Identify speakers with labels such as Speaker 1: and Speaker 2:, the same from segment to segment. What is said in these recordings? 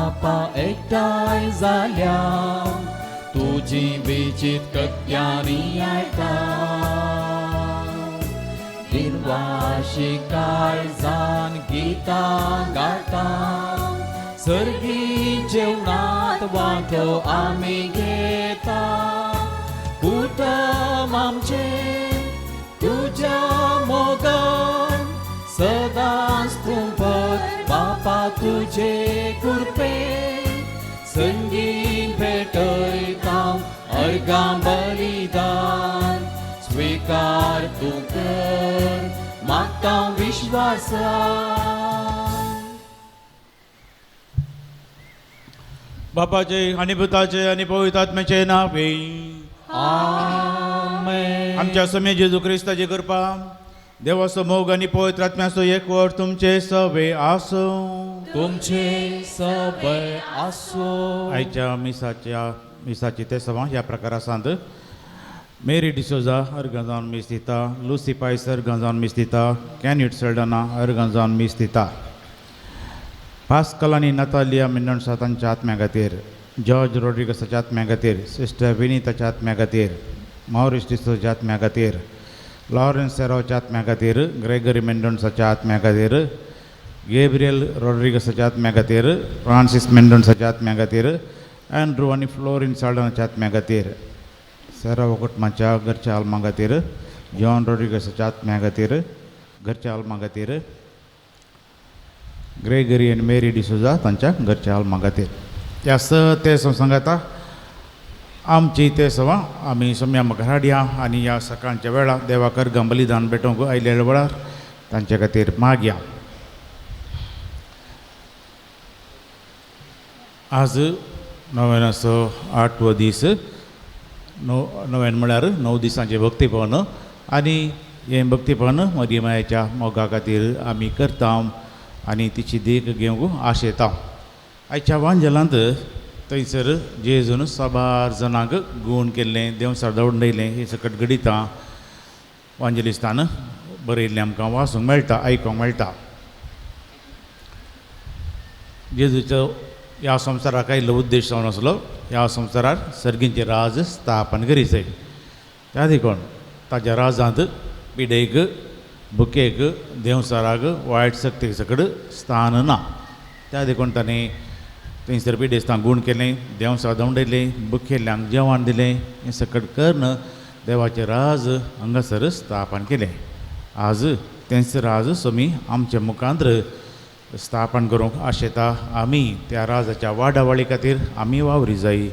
Speaker 1: बापा एकठांय जाल्या तुजी विचीत कत्यांनी आयता दिनवाशी काळजान गितां गाता सर्गी जेवणात वांटो आमी घेता कुटुंब आमचें तुज्या मोगान सदांच तुंबत बापा तुजे कृपे संगीत भेटयता अर्गां बलिदान स्वीकार तूं कर मागता विश्वासान.
Speaker 2: बापाचे आनी पुताचे आनी पवित्र आत्म्याचे नावे.
Speaker 1: आमेन.
Speaker 2: आमच्या स्वामी जेजू क्रिस्ताची कृपा, देवाचो मोग आनी पवित्र आत्म्याचो एकवट तुमचे सवे आसूं.
Speaker 1: तुमचे सबै आसूं.
Speaker 2: आयच्या मिसाच्या मिसाची ते सभां ह्या प्रकारासांत मेरी डिसोजा अर्गां मीस दिता, लुसी पायस अर्गां मीस दिता, कॅन्यूट सल्डना अर्गां मीस दिता, पास्कल आनी नतालिया मेंडोन्सा तांच्या आत्म्या खातीर, जॉर्ज रोड्रिगसाच्या आत्म्या खातीर, सिस्टर विनीताच्या आत्म्या खातीर, मॉरिस डिसोजाच्या आत्म्या खातीर, लॉरन्स सेरोच्या आत्म्या खातीर, ग्रेगरी मेंडोन्साच्या आत्म्या खातीर, गेब्रियल रोड्रिगसाच्या आत्म्या खातीर, फ्रांसीस मेंडोन्साच्या आत्म्या खातीर, अँड्रू आनी फ्लोरीन साल्डनाच्या आत्म्या खातीर, सेराव कुटुंबाच्या घरच्या आल्मा खातीर, जॉन रोड्रिगसाच्या आत्म्या खातीर, घरच्या आल्मा खातीर, ग्रेगरी आनी मेरी डिसोजा तांच्या घरच्या आल्मा खातीर. ह्या स ते सांगाता आमची ते सवा आमी सोम्या मुखार हाडया आनी ह्या सकाळच्या वेळार देवाक अर्गां बलिदान भेटोवंक आयिल्ल्या वेळार तांचे खातीर मागया. आज नव्यानाचो आठवो दीस, नव्यान म्हळ्यार 9 दिसांचें भक्तीपण आनी हें भक्तीपण मदीं मायेच्या मोगा खातीर आमी करता आनी तिची देख घेवंक आशेता. आयच्या वांजेलांत थंयसर जेजून साबार जाणांक गूण केल्लें, देंवचार दवडयलें, हें सकट घडितां वांजेलिस्तान बरयल्लें आमकां वाचूंक मेळटा, आयकूंक मेळटा. जेजूचो ह्या संवसाराक आयिल्लो उद्देश जावन आसलो ह्या संवसारार सर्गींचें राज स्थापन करी जाय. त्या देखून ताज्या राजांत पिडेक, भुकेक, देंवचाराक, वायट शक्तीक सकड स्थान ना. त्या देखून ताणें थंयसर पिडेस्तांक गूण केलें, देंवचार धांवडयलें, भुकेल्ल्यांक जेवण दिलें, हें सकट करून देवाचें राज हांगासर स्थापन केलें. आज तेंच राज स्वामी आमच्या मुखांत्र स्थापन करूंक आशेता. आमी त्या राजाच्या वाडावळी खातीर आमी वावरी जाय.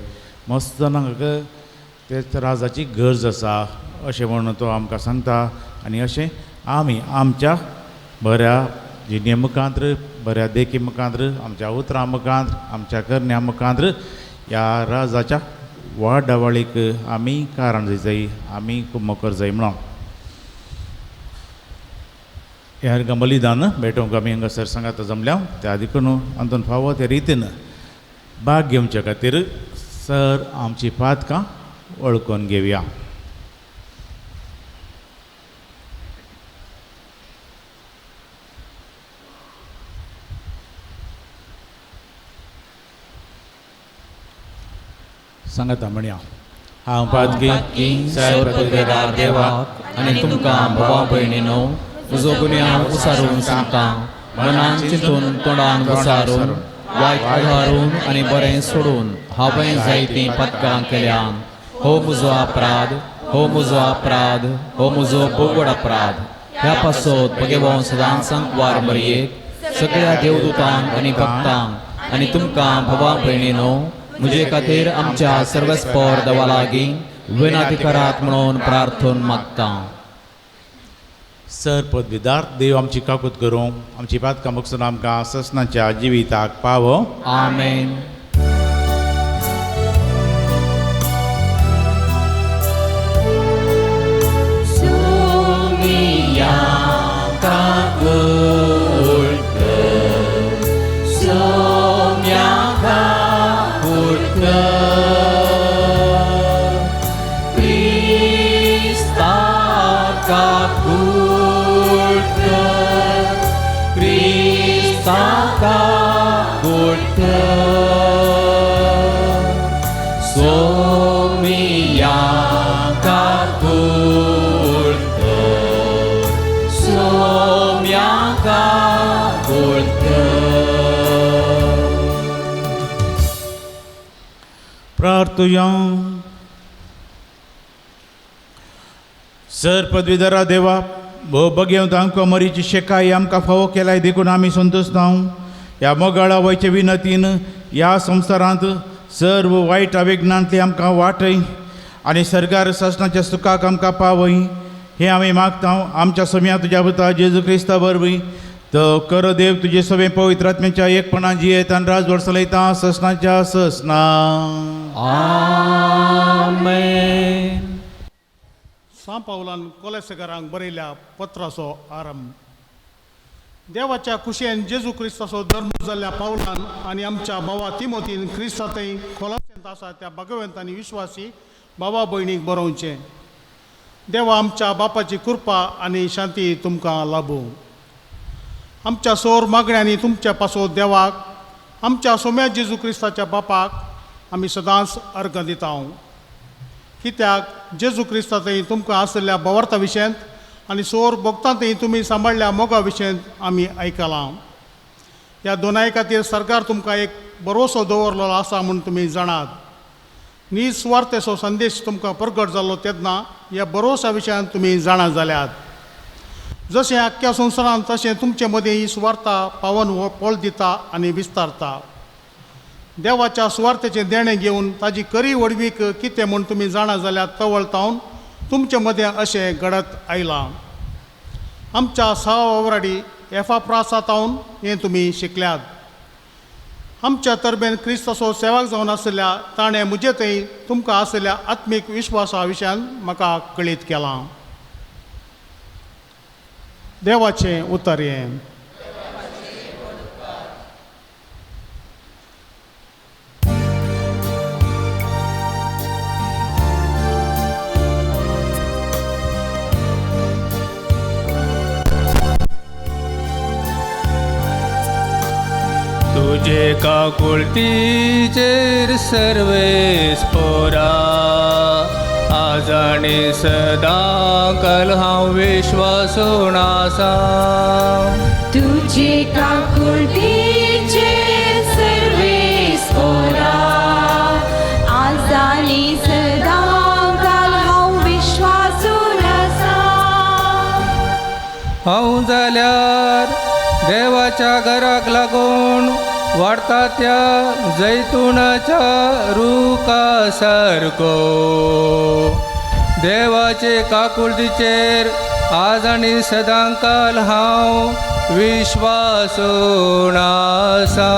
Speaker 2: मस्त जाणांक तेच राजाची गरज आसा अशें म्हणून तो आमकां सांगता आनी अशें आमी आमच्या बऱ्या जिणे मुखांत्र, बऱ्या देखी मुखांत्र, आमच्या उतरां मुखांत्र, आमच्या करण्या मुखांत्र ह्या राजाच्या वाडावळीक आमी कारण जाय, आमी कुमकर जाय म्हणून ह्या बलिदान भेटोवंक आमी हांगासर सांगाता जमल्या. त्या देखून अंतून फावो त्या रितीन भाग घेवच्या खातीर सर आमची पातकां वळखून घेवया. सांगाता म्हणया, हांव पातकी
Speaker 3: सर्वपदवीदार देवाक आनी तुमकां भावा भयणीनो म्हजो गुन्यांव उसारून सांगता, मनान चिंतून तोंडान वसारून वायट उदारून आनी बरें सोडून हांवें जायतीं पदकां केल्या. हो म्हजो अपराध, हो म्हजो अपराध, हो म्हजो बोगड अपराध. ह्या पासत भगेवन सदांच सांकवार मरयेक सगळ्या देवदूतांक आनी भक्तांक आनी तुमकां भावा भयणीनो म्हजे खातीर आमच्या सर्वस्पर देवा लागीं विनंती करात म्हणून प्रार्थन मागता.
Speaker 2: सर पदवीदार देव आमची काकूत करूं, आमची पातकां मुकसून आमकां ससनाच्या जिविताक पावो.
Speaker 3: आमेन.
Speaker 1: Krista ka kultur. सोमिया काकूळ कर, सोम्या काकूळ कर.
Speaker 2: प्रार्थुया. सर पदवीधरा देवा, भोव बगेवंत आमकां मरीची शेकाय आमकां फावो केलाय देखून आमी संतोशतांव. ह्या मोगाळा वयचे विनतीन ह्या संवसारांत सर्व वायट अविघ्नांतली आमकां वाटय आनी सरकार सासणाच्या सुखाक आमकां पावय हें आमी मागता आमच्या सम्या तुज्या पुता जेजू क्रिस्ता वरवीं. तो कर देव तुजे सगळें पवित्र आत्म्याच्या एकपणान जियेत आनी राजवट चलयता ससनाच्या ससना.
Speaker 1: आमेन.
Speaker 4: सां पावलान कोलेसेकारांक बरयल्या पत्राचो आरंभ. देवाच्या खुशयेन जेजू क्रिस्ताचो धर्म जाल्ल्या पावलान आनी आमच्या भावा तिमोतीन क्रिस्तांतय खोलासेंत आसा त्या भगवंत आनी विश्वासी भावा भयणीक बरोवचें. देवा आमच्या बापाची कृपा आनी शांती तुमकां लाबूं. आमच्या सोर मागण्यांनी तुमच्या पासो देवाक आमच्या सोम्या जेजू क्रिस्ताच्या बापाक आमी सदांच अर्घ दिता. कित्याक जेजू क्रिस्तांतय तुमकां आशिल्ल्या भवार्था विशयांत आनी सोर भोगतांतय तुमी सांबाळ्ळ्या मोगा विशयांत आमी आयकलां. ह्या दोनाय खातीर सरकार तुमकां एक भरवसो दवरलेलो आसा म्हूण तुमी जाणात. नीज सुवार्थेचो संदेश तुमकां प्रगट जाल्लो तेन्ना ह्या भरवसा विशयांत तुमी जाणा जाल्यात. जशें आख्ख्या संवसारांत तशें तुमचे मदीं ही सुवार्ता पावन पोळ दिता आनी विस्तारता. देवाच्या सुवार्थेचें देणें घेवन ताजी करी व्हडवीक कितें म्हूण तुमी जाणा जाल्यार तवळतावन तुमचे मदें अशें घडत आयलां. आमच्या सहा एफाप्रासातावन हें तुमी शिकल्यात. आमच्या तरबेन क्रिस्ताचो सेवक जावन आशिल्ल्या ताणें म्हजे थंय तुमकां आशिल्ल्या आत्मीक विश्वासा विशयान म्हाका कळीत केलां. देवाचें उतर हें.
Speaker 5: तुजे काकुळटीचेर सर्वेस पोरा आज आनी सदां काल हांव विश्वासून आसा.
Speaker 6: तुजे काकुळटीचेर सर्वेस पोरा आज आनी सदां काल हांव विश्वासून आसा.
Speaker 5: हांव जाल्यार देवाच्या घराक लागून वाडटा त्या जैतुनाच्या रुखा सारको. देवाचे काकुळटीचेर आज आनी सदांकाल हांव विश्वासून आसा.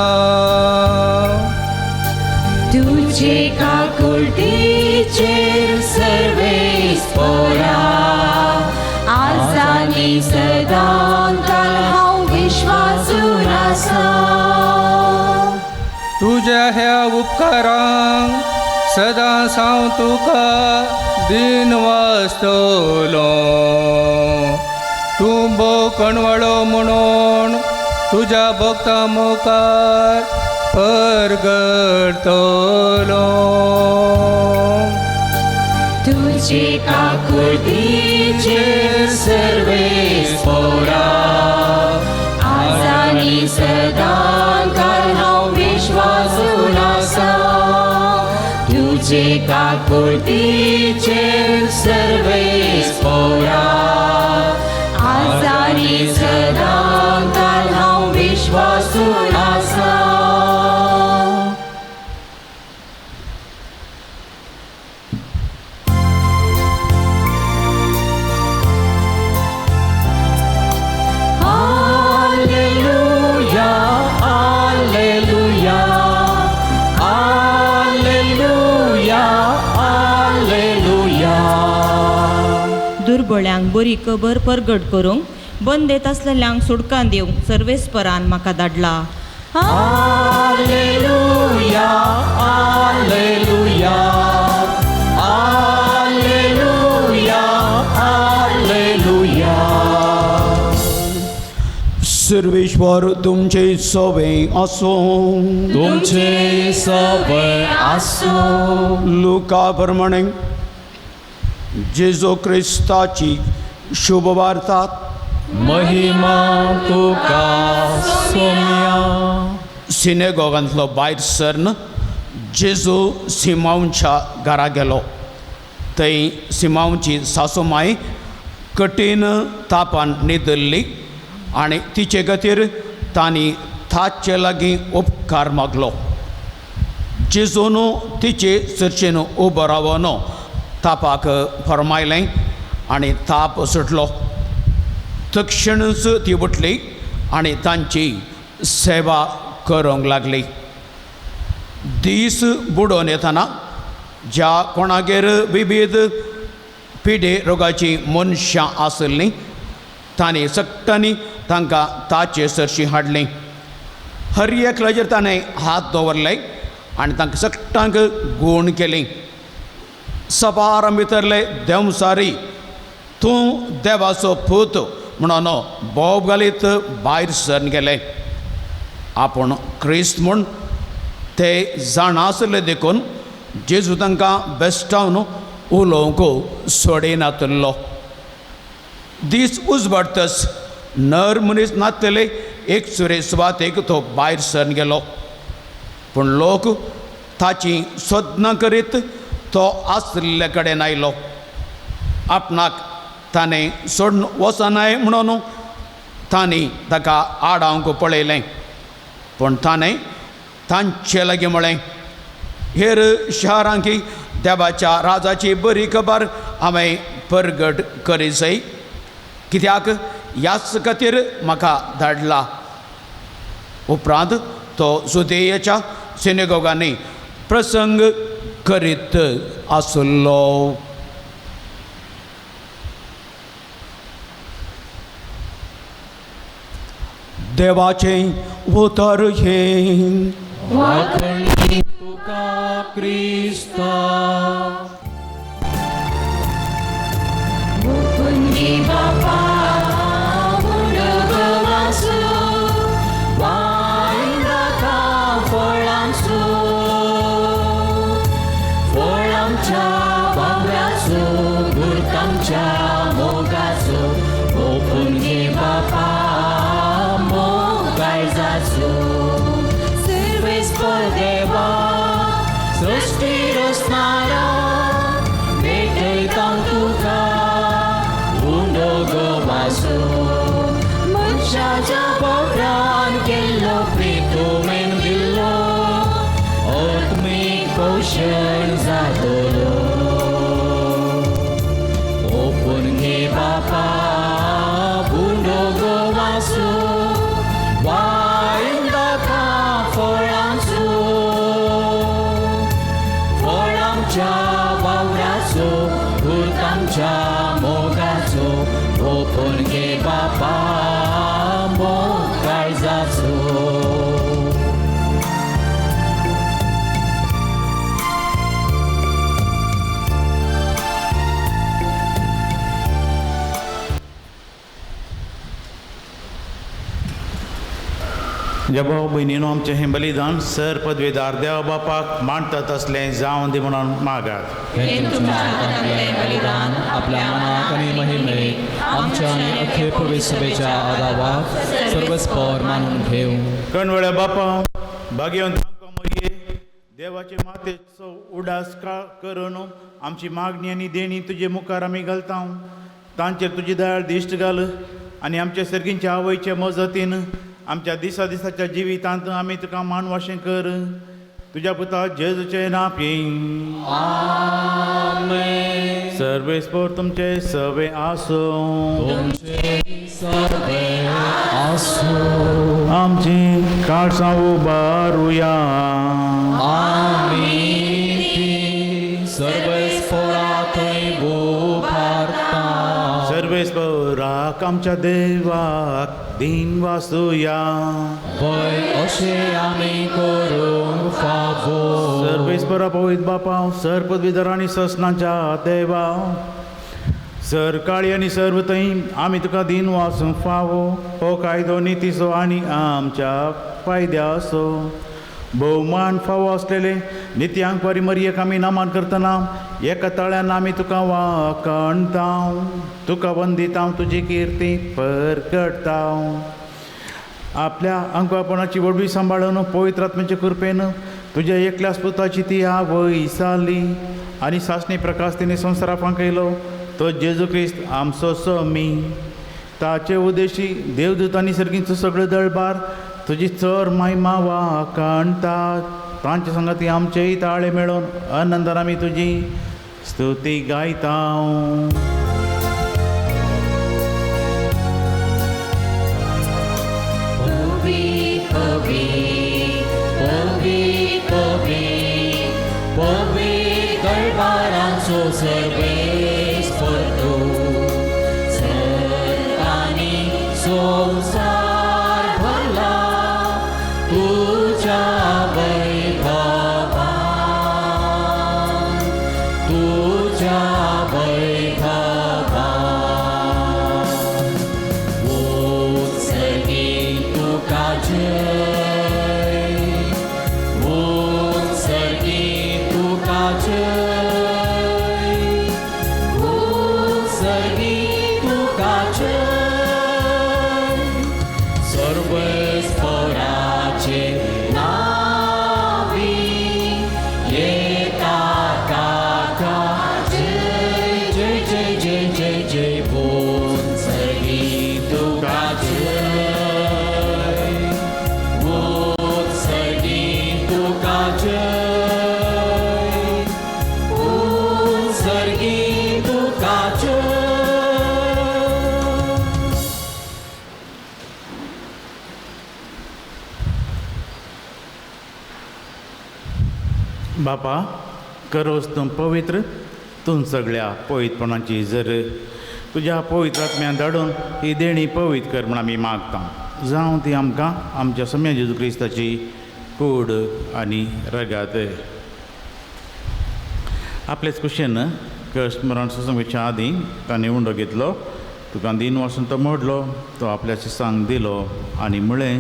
Speaker 6: तुजे काकुळटीचेर सर्वेस पोरा आज आनी सदांकाल हांव विश्वासून आसा.
Speaker 5: तुज्या ह्या उपकारांक सदांच हांव तुका दिन वाचतलो. तूं भोव कणवाळो म्हणून तुज्या भक्ता मुखार परगडतलो.
Speaker 6: तुजे काकुळटीचेर सर्वेस पोरा आज आनी सदांकाल हांव विश्वासून आसा. तुजे काकुळटीचेर सर्वेस पोरा आज आनी सदांकाल हांव विश्वासून आसा.
Speaker 1: Alleluia, Alleluia, Alleluia, Alleluia.
Speaker 7: दुर्बळ्यांक बरी खबर परगट करूंक बंदेत आसलेल्यांक सुटकां दिवंक सर्वेस्परान म्हाका धाडला.
Speaker 1: Alleluia, Alleluia, Alleluia, Alleluia.
Speaker 8: Sarveshwar तुमचे सवे आसूं.
Speaker 3: तुमचे सवय आसूं.
Speaker 8: लुका प्रमाणे जेजू क्रिस्ताची शुभवार्ता.
Speaker 3: महिमा तुका सोम्या.
Speaker 8: सिनेगॉगांतलो भायर सरन जेजू सिमांवच्या घरा गेलो. थंय सिमांवची सासूमाय कठीण तापान न्हिदल्ली आनी तिचे खातीर तांणी ताचे लागीं उपकार मागलो. जेजून तिचे चर्चेन उबो रावन तापाक फरमायलें आनी ताप सुटलो. तक्षणच ती उठली आनी तांची सेवा करूंक लागली. दीस बुडोवन येतना ज्या कोणागेर विविध पिडे रोगाची मनशां आसलीं तांणी सगटांनी तांकां ताचे सरशी हाडलीं. हर एकल्याचेर ताणें हात दवरले आनी तांकां सगटांक गूण केली. सबारां भितरले देंवसारी तूं देवाचो पूत म्हणून बोब घालीत भायर सरन गेले. आपूण क्रिस्त म्हूण ते जाणा आसले देखून जेजू तांकां बेस्टावन उलोवंक सोडिनातल्लो. दीस उजवाडतच नर मनीस नातले एक सुरे सुवातेक तो भायर सरन गेलो. पूण लोक ताची सोदनां करीत तो आसले कडेन आयलो. आपणाक ताणें सोडून वचनाय म्हणून तांणी ताका आडावंक पळयलें. पूण ताणें तांचे लागीं म्हळें, हेर शारांकी देवाच्या राजाची बरी खबर हांवें परगट करीजय, कित्याक ह्याच खातीर म्हाका धाडला. उपरांत तो जुदेयाच्या सिनेगोगांनी प्रसंग करीत आसलो. देवाचें उतर हें.
Speaker 3: वाखणी तुका क्रिस्ता.
Speaker 6: ओपुंदी बापा उडगवासो वायनाका फळांचो फळांच्या बावऱ्याचो गुरतांच्या मोगाचो ओपुंदी बापा मोग काळजाचो. सर्वेस्पर देवा सृश्टी रचणारा भेटयता तुका उंडो गोवासो. मनशाच्या पोवरान केल्लो प्रितुमेन दिल्लो आत्मीक पोशण जातलो. ओपून घे बापा उंडो गोवासो वायन दाखा फळांचो फळांच्या वावराचो गुरतांच्या मोगाचो ओपून घे बापा मोग काळजाचो.
Speaker 2: ज्या भाव भयणीनो आमचें हें बलिदान सर पदवेदार देवा बापाक मांडतात असलें जावन दी म्हणून मागात.
Speaker 3: हें तुमच्या हातांतलें बलिदान आपल्या मनाक आनी महिमेक आमच्या आनी अख्खे पवित्र सभेच्या आदावाक सर्वस्पर मानून घेवं.
Speaker 2: कणवळ्या बापा भाग्यवंत आमकां मरये देवाचे मातेचो उडास करून आमची मागणी आनी देणी तुजे मुखार आमी घालता. तांचेर तुजी दयाळ दिश्ट घाल आनी आमच्या सर्गींच्या आवयचे मजतीन आमच्या दिसा दिसाच्या जिवितांत आमी तुका मानवाशें कर. तुज्या पुता जेजूचें नापी.
Speaker 3: आमेन.
Speaker 2: सर्वेस्पर तुमचे सवे आसूं.
Speaker 3: तुमचे सवे आसूं.
Speaker 2: आमची काळसां उबारुया.
Speaker 3: आमी ती सर्वेस्परा थंय उबारता.
Speaker 2: सर्वेस्पराक आमच्या देवाक दीन वासुया.
Speaker 3: वय अशें आमी करूंक फावो.
Speaker 2: सर्वेस्परा पवित्र बापा सर पदवीधर आनी ससनाच्या देवा सरकाळी आनी सर्व थंय आमी तुका दीन वासूंक फावो हो कायदो नितीचो आनी आमच्या फायद्याचो भोवमान फावो आसलेले नित्यांक बरी मरयेक आमी नमन करतना एका तळ्यान आमी तुका वाखणता तुका वंदिता तुजी किर्ती परगटता आपल्या अंकपणाची व्हडवी सांबाळून पवित्र आत्म्याचे कृपेन तुज्या एकल्याच पुताची ती आवय जाली आनी सासणी प्रकाश तिणें संवसारा फांकयलो तो जेजू क्रिस्त आमचो स्वामी. ताचे उदेशी देवदूतांनी सर्गींचो सगळो दळबार तुजी चर महिमा वाखणतात तांचे संगाती आमचेय ताळे मेळोवन आनंदान आमी तुजी स्तुती गायता.
Speaker 6: दरबारांचो सर्वेस्पर तूं सर्वांनी संवसार भरला तुज्या वैभवान तुज्या वैभवान उत्सर्गी तुका जय उत्सर्गी तुका जय सर्वेस्पराचे नावी येता काका जय जय जय जय जय जय उत्सर्गी तुका जय उत्सर्गी तुका जय उत्सर्गी तुका जय.
Speaker 2: बापा करोस तूं पवित्र तूं सगळ्या पवित्रपणाची जर तुज्या पवित्र आत्म्यान धाडून ही देणी पवित्र कर म्हूण आमी मागता जावं ती आमकां आमच्या सम्या जेजू क्रिस्ताची कूड आनी रगात. आपलेच कुशेन कश्ट मरण सुसंगच्या आदीं ताणें उंडो घेतलो तुका दीन वासून तो मोडलो तो आपल्या शिसांक दिलो आनी म्हळें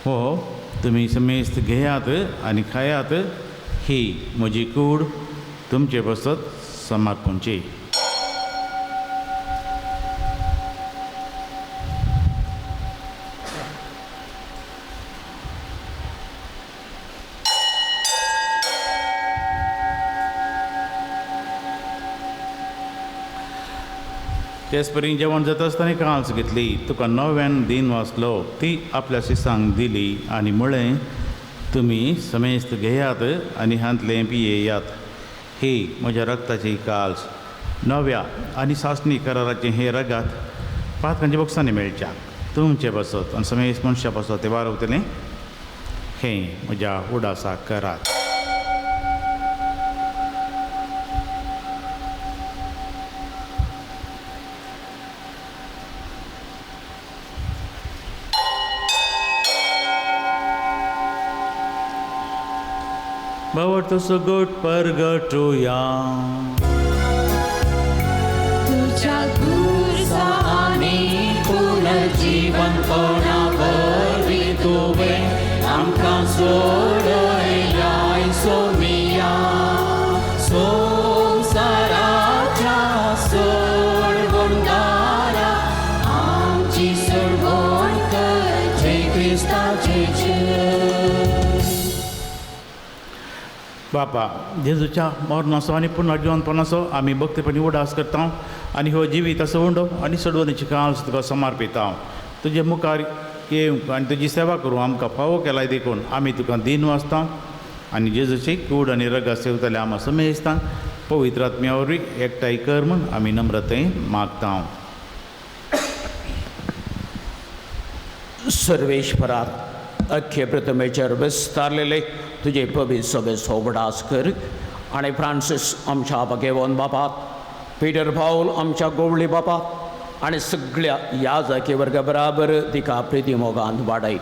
Speaker 2: हो तुमी समेस्त घेयात आनी खायात ही म्हजी कूड तुमचे पासत समर्पणची. तेच परी जेवण जाता आसतना काल्स घेतली तुका नव्यान दीन वाचलो ती आपल्या शिसांक दिली आनी म्हळें तुमी समेस्त घेयात आनी हांतलें पियेयात ही म्हज्या रक्ताची काल्स नव्या आनी सासणी कराराचें हें रगात पातकांच्या बक्षांनी मेळच्या तुमचे बसत आनी समेस्त मनशां बसत तें वारवतलें हें म्हज्या उडासाक करात. भवतो सुगोट परगटुया
Speaker 6: तुझ्या खुर्सा आनी पुनर्जीवनपणा वरवीं तुवें आमकां सोडयलाय सोमिया संवसाराच्या सोडवणदारा आमची सोडवण कर जय क्रिस्ताचे जय.
Speaker 2: बापा जेजूच्या मरणाचो आनी पुनर्जिवनपणाचो आमी भक्तीपणी उडास करता आनी हो जिवीत असो उंडो आनी सोडवणेची काल्स तुका समर्पिता तुजे मुखार येवंक आनी तुजी सेवा करूं आमकां फावो केलाय देखून आमी तुका दीन वाचता आनी जेजूची कूड आनी रगात सेवतले आमा समेस्तांक पवित्र आत्म्या वरवीं एकठांय कर म्हूण आमी नम्रतायेन मागता.
Speaker 8: सर्वेश्वरात अख्खे प्रथमेचेर विस्तारलेले तुजे पवित्र सभेचो उगडास कर आनी फ्रांसीस आमच्या भगेवन बापाक पिटर पावल आमच्या गोवळी बापाक आनी सगळ्या ह्या जाकी वर्गा बराबर तिका प्रिती मोगान वाडय.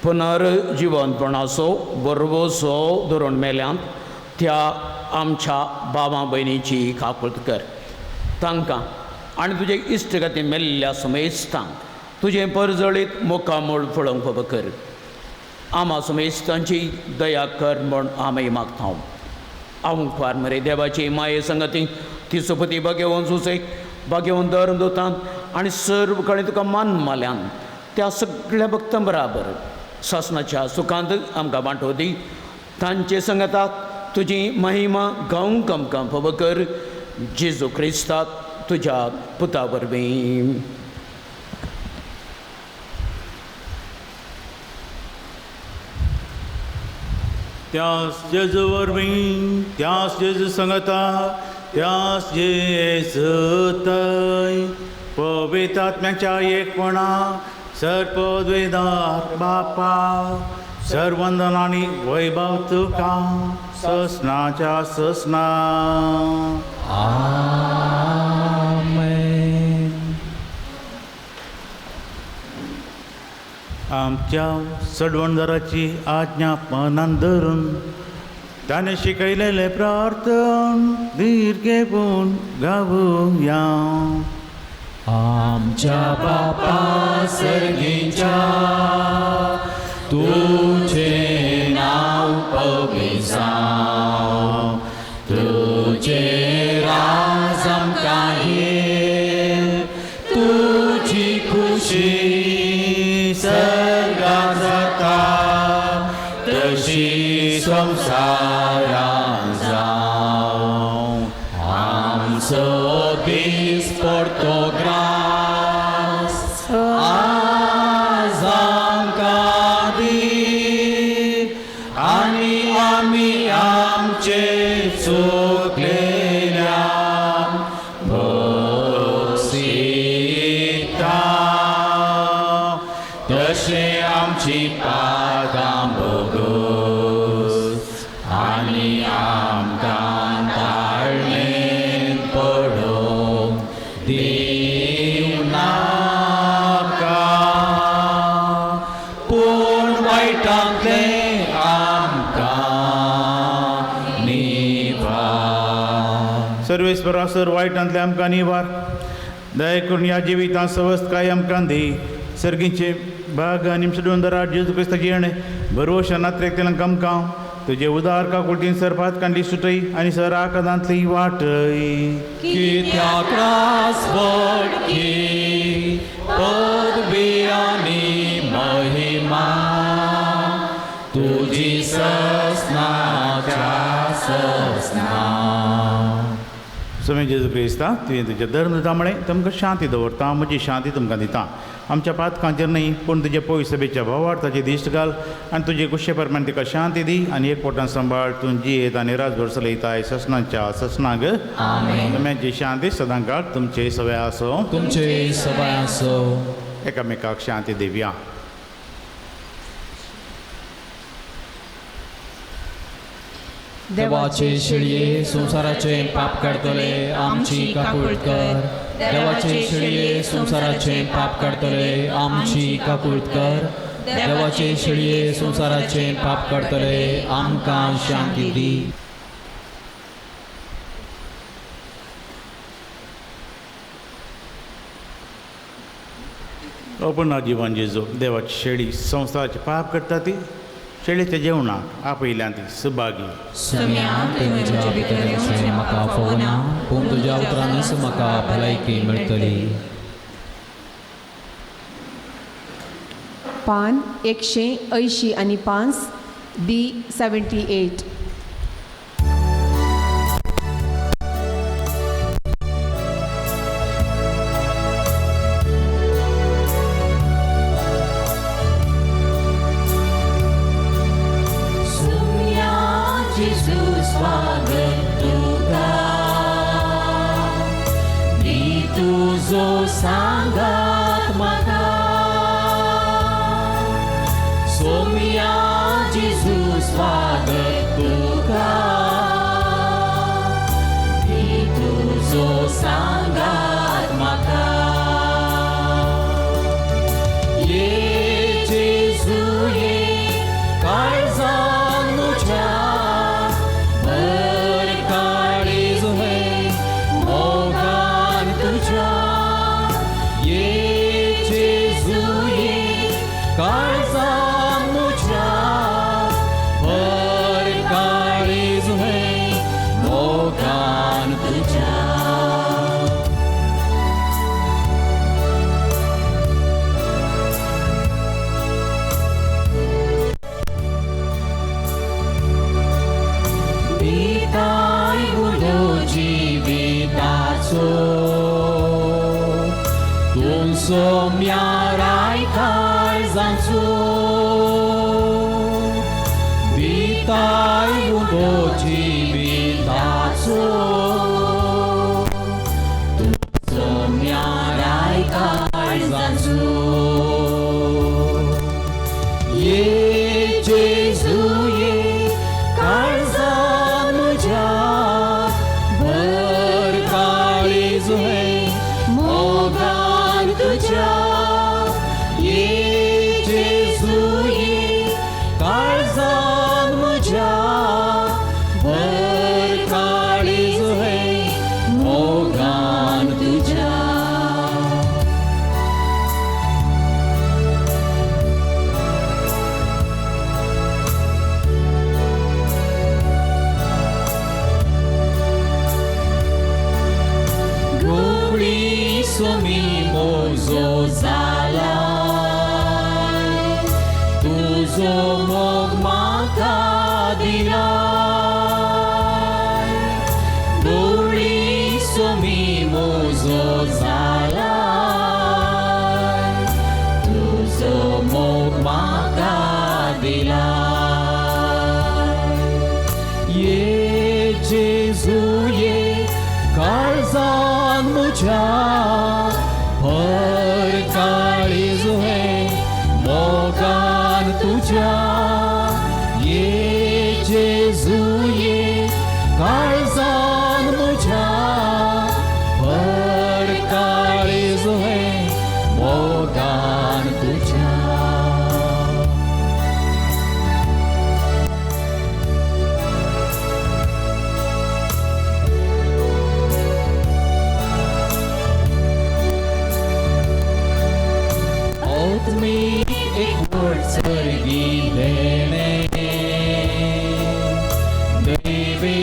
Speaker 8: पुनर्जिवनपणाचो बरवसो धरून मेल्यांत त्या आमच्या बाबा भयणीची काकूत कर. तांकां आनी तुजे इश्टगती मेल्ल्या समेस्तांक तुजें परजळीत मुखामूळ फळोवंक फावो कर. आमा समेस्तांची दया कर म्हूण आमी मागता. आमकार मरे देवाची माये संगती ती सोपती बगेवन सुसेक बगेवन धर्म दोतान आनी सर्व कडेन तुका मान माल्यान त्या सगळ्या भक्तां बराबर सासणाच्या सुखांत आमकां वांटो दी. तांचे संगताक तुजी महिमा गावंक आमकां फावो कर. जेजू क्रिस्ताक तुज्या पुता वरवीं.
Speaker 2: त्यास जेजू वरवीं, त्यास जेजू संगता, त्यास जेजू थंय पवित्र आत्म्याच्या एकपणा सर्पद्वेदार बापा सर्वंदन आनी वैभव तुका ससनाच्या ससना.
Speaker 3: आमेन.
Speaker 2: आमच्या सडवणदाराची आज्ञा मनान धरून ताणें शिकयलेलें प्रार्थन धीर घेवन गावया.
Speaker 3: आमच्या बापा सर्गीच्या तुझे नाव पवित्र जावं, तुझे राज आमकां ये, तुजी खुशी सर्गात जाता तशी संवसारांत जावं. आमचो दीस पडतो ग्रास आज आमकां दी, आनी आमी आमचे चुकलेल्या भोगसिता तशें आमची पापां भोगोस आनी आमकां ताळणेंत पडोवंक दिवं नाका, पूण वायटांतलें आमकां निवार.
Speaker 2: सर्वेस्परा सर वायटांतलें आमकां निवार. दया करून ह्या जिवितांत सवस्तकाय आमकां दी. सर्गीचे भाग आनी सडवणदारा जेजू क्रिस्ताची येणें भरवशा नात्रेकतेल्यान आमकां तुजे उदार काकुळटीन सरपात कांडली सुटय आनी सराकदांतली वाटय.
Speaker 3: कित्याक रासवटकी पदवी आनी महिमा तुजी ससनाच्या ससना.
Speaker 2: स्वामी जेजू क्रिस्ता तुवें तुज्या धर्म दिता म्हळें तुमकां शांती दवरता, म्हजी शांती तुमकां दिता. आमच्या पातकांचेर न्हय पूण तुज्या पयस सभेच्या भावार्थाची दिश्ट घाल आनी तुजे कुशे प्रमाण तिका शांती दी आनी एक पोटान सांबाळ. तूं जियेत आनी राजभर चलयताय ससनाच्या ससनाग.
Speaker 3: आमेन.
Speaker 2: तुमची शांती सदांकाळ तुमचे सवय आसो.
Speaker 3: तुमचे सवय आसो.
Speaker 2: एकामेकाक शांती दिवया.
Speaker 3: देवाचे शेळये संवसाराचे पाप काडटले आमची काकूळ कर. देवाचे शेळये संवसाराचे पाप काडटले आमची काकूळ कर. देवाचे शेळये संवसाराचे पाप काडटले आमकां शांती दी.
Speaker 2: आपण जीवन जेजू देवाची शेळी संवसाराचे पाप करता ती शेळीच्या जेवणाक आपयल्यान ती सुभागी.
Speaker 3: सम्या तुज्या भितर येवचें म्हाका फावना, पूण तुज्या उतरानच म्हाका भलायकी मेळटली.
Speaker 9: पान 185 डी 78.
Speaker 6: सांगात म्हाका सोम्या जेजू स्वागत तुका, दी तुजो सांगात म्हाका. ये जेजू ये काळजान म्हज्या, भर काळीज हें मोगान सोम्या राय काळजांचो दिताय उदो जिविताचो तूं सोम्या राय काळजांचो ये जेजू ये काळजान म्हज्या भर काळीज हें मोगान तुज्या ये जेजू ये काळजान म्हज्या भर काळीज हें मोगान तुज्या. गोळी सोमी मोजो जालाय तुजो मोग म्हाका दिलाय गोळी सोमी मोजो जालाय तुजो मोग म्हाका दिलाय ये जेजू ये काळजान म्हज्या भर काळीज हें मोगान तुज्या ये जेजू ये काळजान म्हज्या भर काळीज हें मोगान तुज्या. आत्मीक एकवट सर्गी देणे दैवी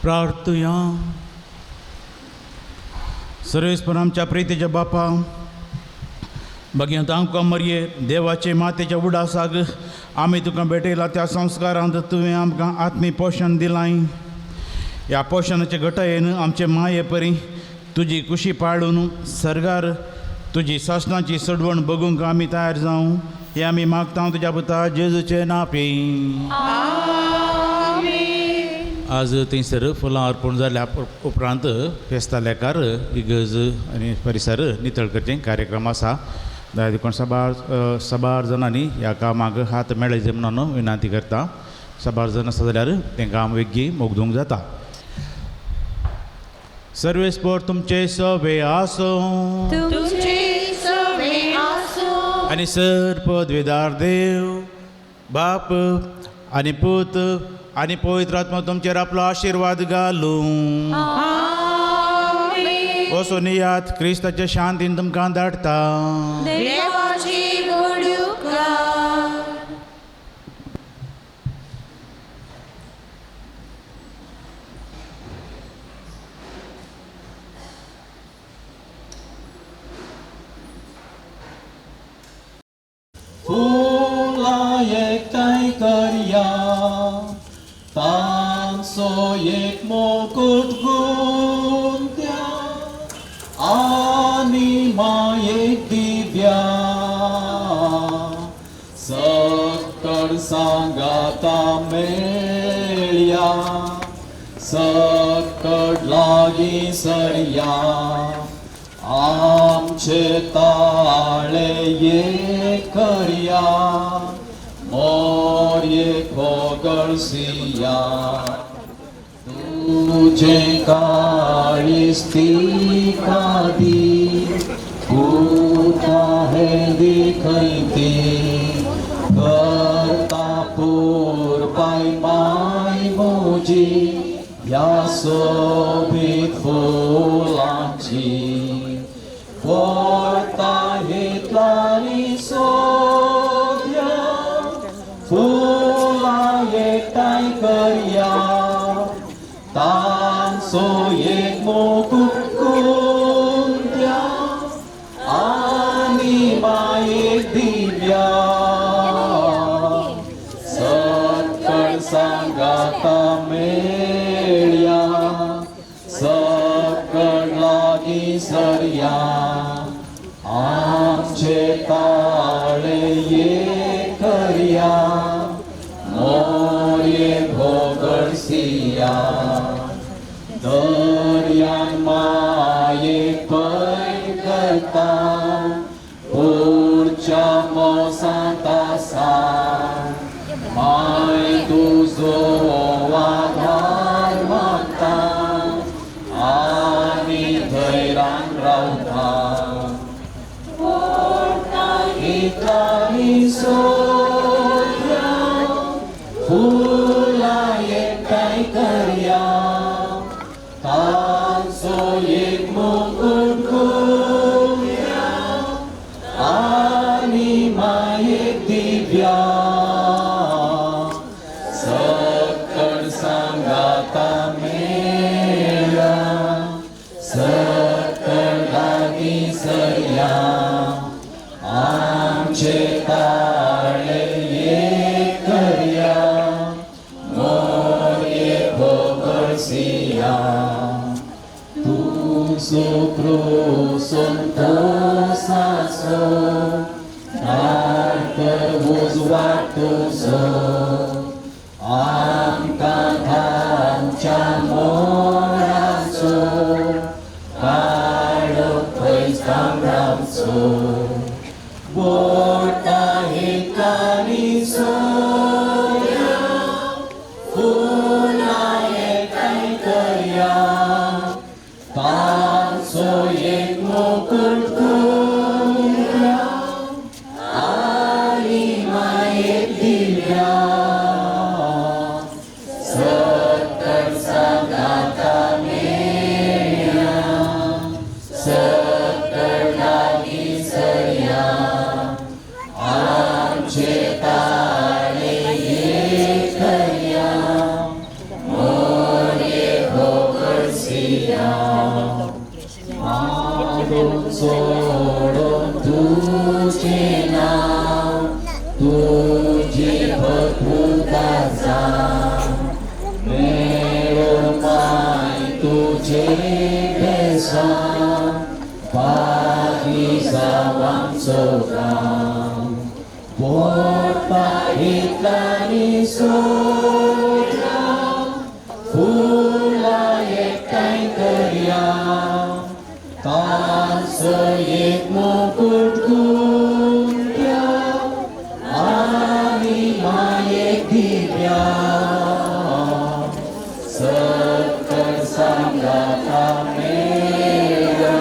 Speaker 2: प्रार्थुया. सर्वेस्पर आमच्या प्रितीच्या बापा, भगवंत आमकां मरये देवाचे मातेच्या उडासाक आमी तुका भेटयला त्या संस्कारांत तुवें आमकां आत्मी पोशण दिलाय. ह्या पोशणाचे घटायेन आमचे माये परी तुजी कुशी पाळून सर्गार तुजी सासणाची सडवण बगूंक आमी तयार जावं हें आमी मागता तुज्या पुता जेजूचे नापी. आज थंयसर फुलां अर्पण जाल्या उपरांत फेस्ता लेकार इगर्ज आनी परिसर नितळ करचें कार्यक्रम आसा. दया देखून साबार साबार जाणांनी ह्या कामाक हात मेळयचे म्हणून विनंती करता. साबार जाण आसा जाल्यार तें काम वेगळी मोगदूंक जाता. सर्वेस्पर तुमचे सवे आसूं आनी सर पदवेदार देव बाप आनी पूत आनी पवित्र आत्मा तुमचेर आपलो आशिर्वाद घालूं. वचून यात क्रिस्ताच्या शांतीन तुमकां धाडटा.
Speaker 6: फुलां एकठांय करया, तांचो एक मुकूट गुंत्या आनी मायेक दिव्या. सकड सांगाता मेळया, सकड लागीं सरया, आमचे ताळे एक करया, मोरये खोगळसिया. तुजें काळीज तिका दी, पुता हें दिखयती, करता पुरपाय माय म्हजी ह्या सोबीत फुलांची. व्हरता हेतलांनी सोदया, फुलां एकठांय करया, तांचो एक मुकूट गुंत्या आनी मायेक दिव्या. सकड सांगाता मेळया, सकड लागीं सरया, आमचे ताळे एक करया, मोरये भोगळसिया. दर्यान मायेक पय करता, पुरच्या मोसांत आसा, माय तुजो आधार मागता आनी धैर्यान रावता. इतलांनी सोदया, फुलां एकठांय करया, तांचो एक मुकूट गुंत्या आनी मायेक दिव्या. सकड सांगाता मेळया, सकड लागीं सरया, आमचे ताळे एक करया, मोरये भोगळसिया. तुजो क्रूसून तोसाचो, तर उजवाड तुजो, आमकां धांच्या मोराचो, काळो पयस रावचो. बोटा हेतलांनी सोदया, फुलां एकठांय करया, तांचो एक मुकूट गुंत्या आनी मायेक दिव्या. सकड सांगाता मेळया, सकड लागीं सरया, आमचे ताळे एक करया, मोरये
Speaker 1: हांव सोडून तुजें नांव तुजी भरपुरता मेळूं माय तुजें बेसां बागी जावां सोगां पोटपा इतल्यानी सोदया फुलां एकठांय करया तांचो एक मुकूट गुंत्या आनी मायेक दिव्या सत्तर सांगाता मेळ्या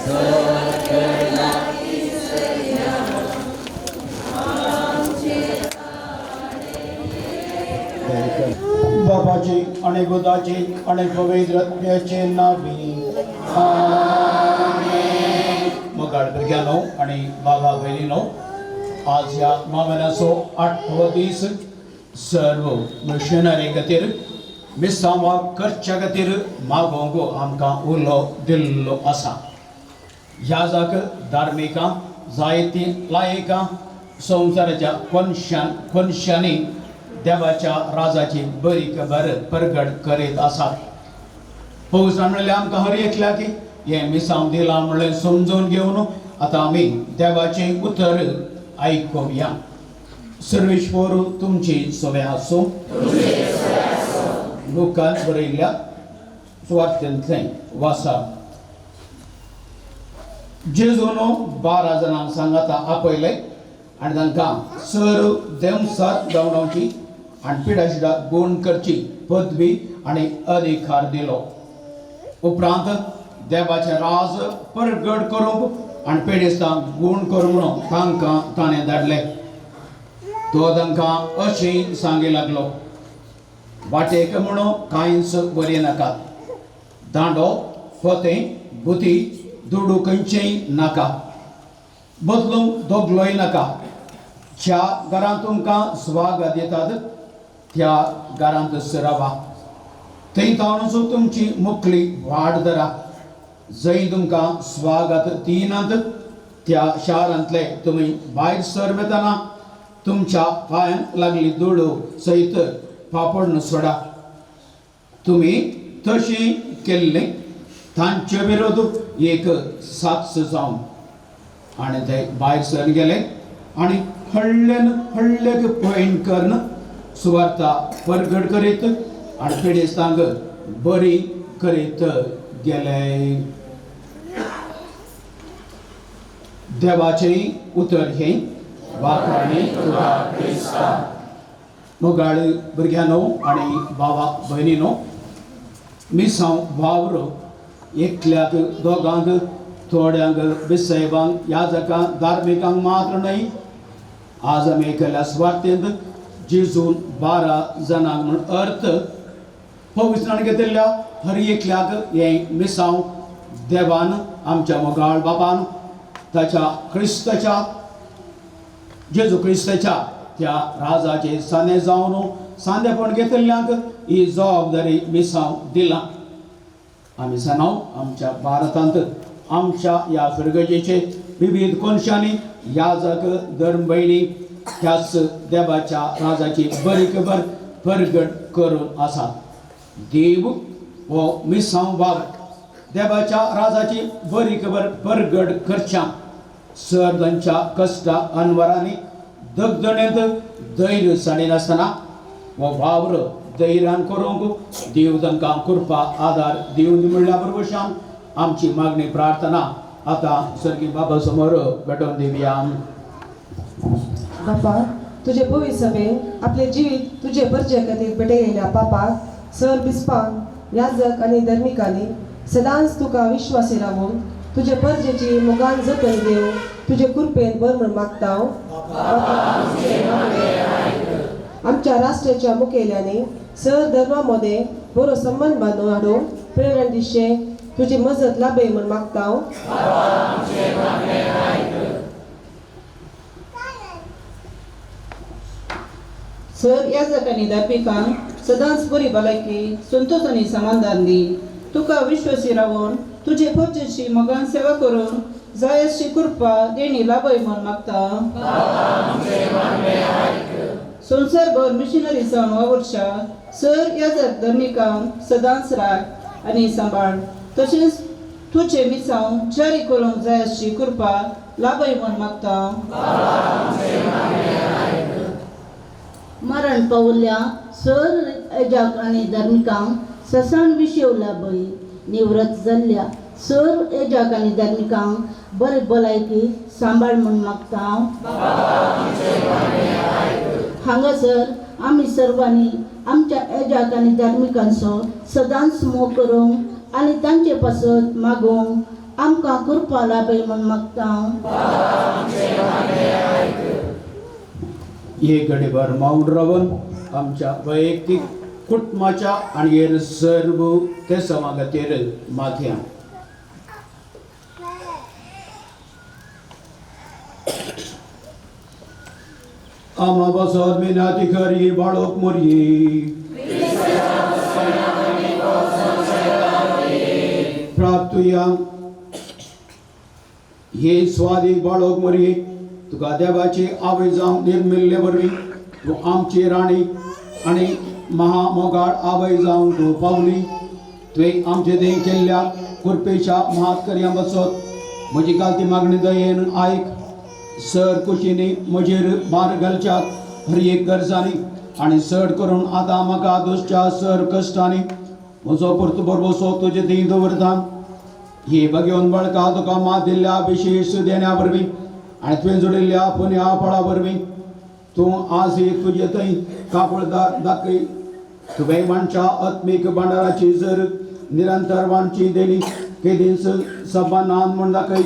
Speaker 1: सत्तर लागींसया.
Speaker 8: बाबाचे आणि बुधाचे आणि पवित्र आत्म्याचे नावी आमेन. मोगाळ भुरग्यांनो आणि बाबा भयणीनो, आज ह्या नोवेनाचो आठवो दीस. सर्व मिशनरी खातीर मिसांवा करच्या खातीर मागोवंक आमकां उलो दिल्लो आसा. ह्या जाग धार्मिकां जायतीं लायकां संवसाराच्या कोनशान कोनशांनी देवाच्या राजाची बरी खबर परगट करीत आसात. पौसान म्हणलें आमकां हर एकल्याक हें मिसांव दिलां म्हणलें समजून घेवन आतां आमी देवाचें उतर आयकुया. सर्वेश्वर तुमची सोवे आसूं. लुकान बरयल्ल्या सुवार्थेंतलें वासा. जेजून 12 जाणांक सांगाता आपयलें आनी तांकां सर देंवसार धांवडावची आनी पिडाशिडा गुण करची पदवी आनी अधिकार दिलो. उपरांत देवाचें राज परगट करूंक आनी पिडेस्तांक गूण करूंक म्हणून तांकां ताणें धाडले. तो तांकां अशें सांगी लागलो, वाटेक म्हणून कांयच बरी नाका, दांडो पोतें बुती दुडू खंयचेय नाका, बदलूंक दोगलोय नाका. ज्या घरांत तुमकां स्वागत दितात त्या घरांत रावा, थंय तावनूच तुमची मुखली वाड धरा. जंय तुमकां स्वागत दिनात त्या शारांतले तुमी भायर सर वतना तुमच्या पांयांक लागली दुडू सयत पापड सोडा. तुमी तशें केल्लें तांचे विरोध एक साक्ष जावन. आनी ते भायर सर गेले आनी हळ्ळ्यान हळ्ळ्याक पयण करून सुवार्ता परगट करीत आनी पिडेस्तांक बरी करीत गेले. देवाचें उतर हें वाखाणी तुका क्रिस्ता. मोगाळ भुरग्यांनो आनी भावा भयणीनो, मिसांव वावर एकल्याक दोगांक थोड्यांक बिसायबांक याजकांक धार्मिकांक मात्र न्हय, आज आमी केल्या सुवार्थेंत जेजून 12 जाणांक म्हूण अर्थ पवित्रान घेतिल्ल्या हर एकल्याक हें मिसांव देवान आमच्या मोगाळ बाबान ताच्या क्रिस्ताच्या जेजू क्रिस्ताच्या त्या राजाचे सांदे जावन सांदेपण घेतिल्ल्यांक ही जबाबदारी मिसांव दिला. आमी जाणाव आमच्या भारतांत आमच्या ह्या फिरगजेचे विविध कोनशांनी याजक धर्मभयणी त्याच देवाच्या राजाची बरी खबर परगट करून आसात. देव हो मिसांव वावर देवाच्या राजाची बरी खबर परगट करच्या सर तांच्या कश्टा अनवरांनी दगदणेंत धैर्य सांडिनासतना हो वावर धैर्यान करूंक देव तांकां कृपा आदार दिवन म्हणल्या बरोबर आमची मागणी प्रार्थना आतां सर्गी बाबा समोर भेटोवन दिवया.
Speaker 10: बापा, तुजे पवित्र सभेन आपलें जिवीत तुजे परजे खातीर भेटयलेल्या पापाक सर बिस्पांक याजक आनी धर्मिकांनी सदांच तुका विश्वासी रावून तुजे परजेची मोगान जतन घेवन तुजे कृपेन बर म्हूण मागता. आमच्या राष्ट्राच्या मुखेल्यांनी सर धर्मा मदें बरो संबंद बांदून हाडूंक प्रेरण दिशें तुजी मजत लाभय म्हूण मागता.
Speaker 11: सर याजक आनी धार्मिकांक सदांच बरी भलायकी संतोश आनी समाधान दी. तुका विश्वासी रावून तुजे परजेची मोगान सेवा करून जाय अशी कृपा देणी लाभय म्हूण मागता. संवसारभर मिशनरी जावन वावुरच्या सर याजक धर्मिकांक सदांच राख आनी सांबाळ, तशेंच तुजे मिसांव जारी करूंक जाय अशी कृपा लाभय म्हूण मागता.
Speaker 12: मरण पावल्या सर एजाक आनी धार्मिकांक ससान विशेव लाभय. निवृत्त जाल्ल्या सर एजाक आनी धार्मिकांक बरी भलायकी सांबाळ म्हूण मागता. हांगासर आमी सर्वांनी आमच्या एजाक आनी धार्मिकांचो सदांच मोग करूंक आनी तांचे पासत मागूंक आमकां कृपा लाभय म्हूण मागता.
Speaker 8: एक घडीभर मौन रावन आमच्या वैयक्तीक कुटुंबाच्या आनी हेर सर्व ते खातीर माथ्या. आमा बसत मिनाती खरी बाळोक मोरये प्राप्तुया हे स्वादीक बाळोक मोरये तुका देवाची आवय जावन निर्मिल्ले वरवीं तूं आमची राणी आनी महामोगाळ आवय जावन तूं पावली. तुवें आमचे दें केल्ल्या कृपेच्या महात्कर्या बसत म्हजी घालती मागणी दयेन आयक. सर कुशींनी म्हजेर भार घालच्यात हर एक गरजांनी आनी चड करून आतां म्हाका दुसच्या सर कश्टांनी म्हजो परतो बरबसो तुजे थंय दवरता. ही बगेवन बळका तुका मात दिल्ल्या विशेश देण्या वरवीं आनी तुवें जोडिल्ल्या पुण्या फळा वरवीं तूं आज ही तुजे थंय कापडदार दाखय. तुवें माणच्या आत्मीक भांडाराची जर निरंतर वांची देणी केदींच सबानान म्हूण दाखय.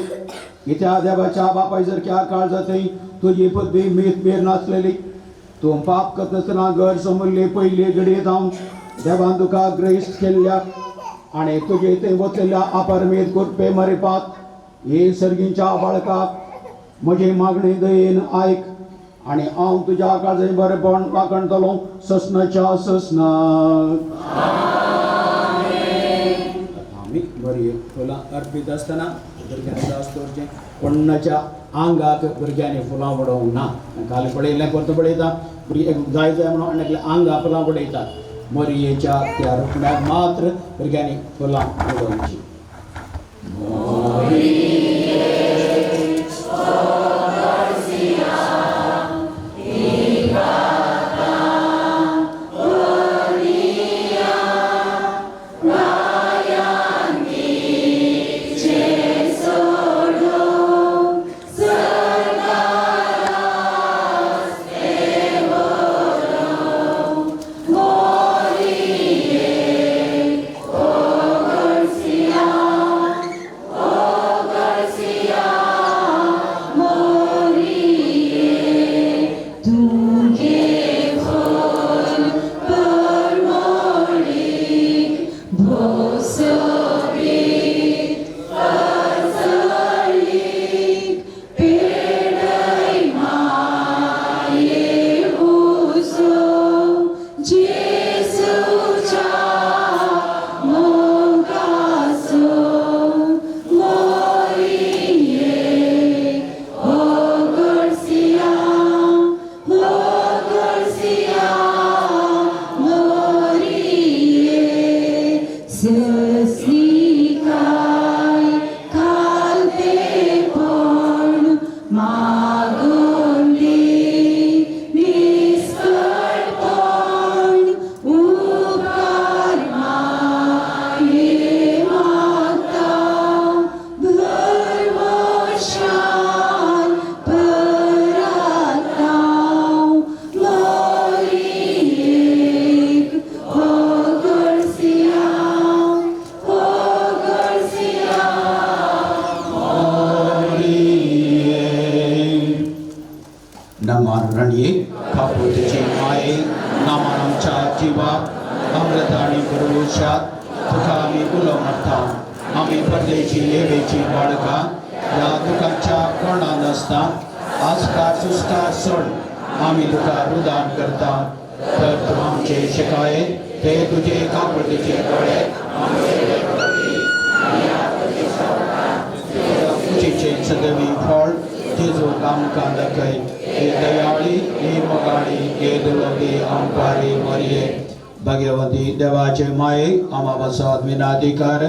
Speaker 8: कित्या देवाच्या बापाय सारक्या काळजांतय तुजी पदवी मीत मेर नासलेली. तूं पाप करतना घर समजले पयले घडयेत हांव देवान तुका ग्रेस केल्ल्या आनी तुजे थंय वतल्या अपरमेत कृपे मरिपात हे सर्गींच्या बाळकाक म्हजी मागणी दयेन आयक आनी हांव तुज्या काळजाचें बरेपण वाखणतलो ससनाच्या ससनाक. आमी बरी फुलां अर्पीत आसतना भुरग्यांक जास्त दवरचें कोणाच्या आंगाक भुरग्यांनी फुलां उडोवंक ना. काल पळयलें परतो पळयता भुरगीं जाय जाय म्हणून आनी आंगाक फुलां उडयतात. मोरयेच्या त्या रुपण्याक मात्र भुरग्यांनी फुलां उडोवचीं. आमचे फळ जेजू आमकां दाखय. हे दयाळी हे मोगाळी हे दुलवती आमपारी मरिये भाग्यवती देवाचे माये आमा बसात विनाधिकार.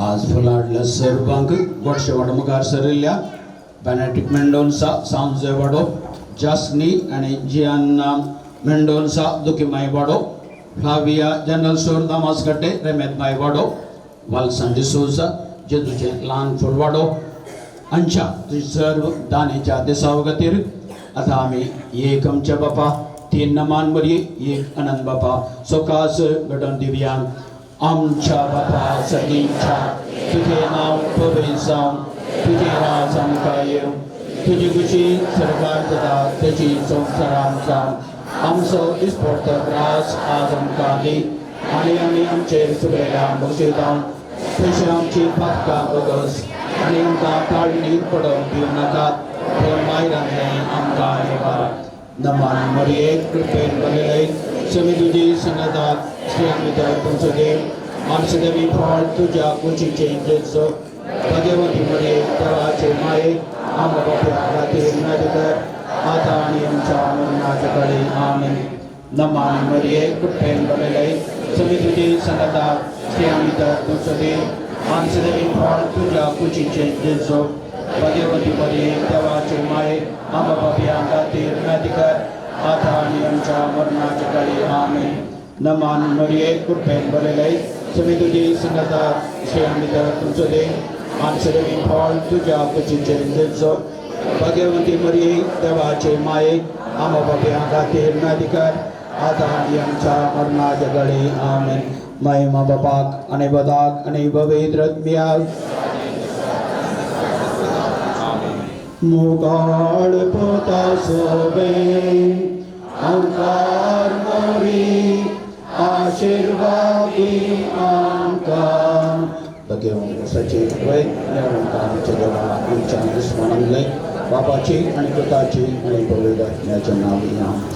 Speaker 8: आज फुलाडल्या सर्वांक गोडशे वाडो मुखार सरिल्ल्या बेनेडिक्ट मेंडोन्सा सांजे वाडो जास्नी आनी जियान्ना मेंडोन्सा दुखीमाय वाडो फ्लाविया जनरल स्टोर दामास गड्डे रेमेत माय वाडो वालसन डिसोजा जेजूचे ल्हान फुलवाडो हांच्या सर्व दानेच्या दिसा खातीर आतां आमी एक आमच्या बापा तीन नमान बरी एक अनंत बापा सोकास घडोवन दिवया. आमच्या बापा सगळींच्या तुजें नांव पवित्र जावं, तुजें राज आमकां येवं, तुजी खुशी सरकार जाता तशी संवसारांत जावं. आमचो दिसपडतो रास आज आमकां दी आनी आमी आमचेर सुकयल्या बक्षिता तशें आमची पातकां बगस आनी आमकां ताळणी पडोवंक दिवं नाकात पूण मायरांतलें आमकां निवार. नमान मरिये कृपेन भरिल्ले समी तुजी संगतात स्त्रियां भितर तुमचो देव आमचे देवी फळ तुज्या कुशीचें जेजू. भाग्यवती मरिये देवाचे माये आमकां बाप्या खातीर नादिकर आतां आनी आमच्या मरणाच्या कडेन. आमेन. नमान मरिये कृपेन भरिल्ले समी तुजी संगतात स्त्रियां भितर तुमचो देव आमचे देवी फळ तुज्या कुशीचें जेजू. भाग्यवती मरिये देवाचे माये आमकां बाप्या खातीर नादिकर आतां आनी आमच्या मरणाच्या कडेन. आमेन. नमान मरिये कृपेन भरिल्ले समी तुजी संगतात स्त्रियां भितर तुमचो देव आमचे देवी फळ तुज्या कुशीचें जेजू. भाग्यवती मरिये देवाचे माये आमकां बाप्या खातीर नादिकर आतां आनी आमच्या मरणाच्या कडेन. आमेन. महिमा बापाक आनी बदाक आनी पवित्र आत्म्याक. मुगाळ पोता सोबे अंकार मोरी आशिर्वादी आमकां. भगवंत सचे वय आमच्या देवा आमच्या दुस्मनांले बापाची आनी पुताची आनी पवित्र आत्म्याच्या नांव.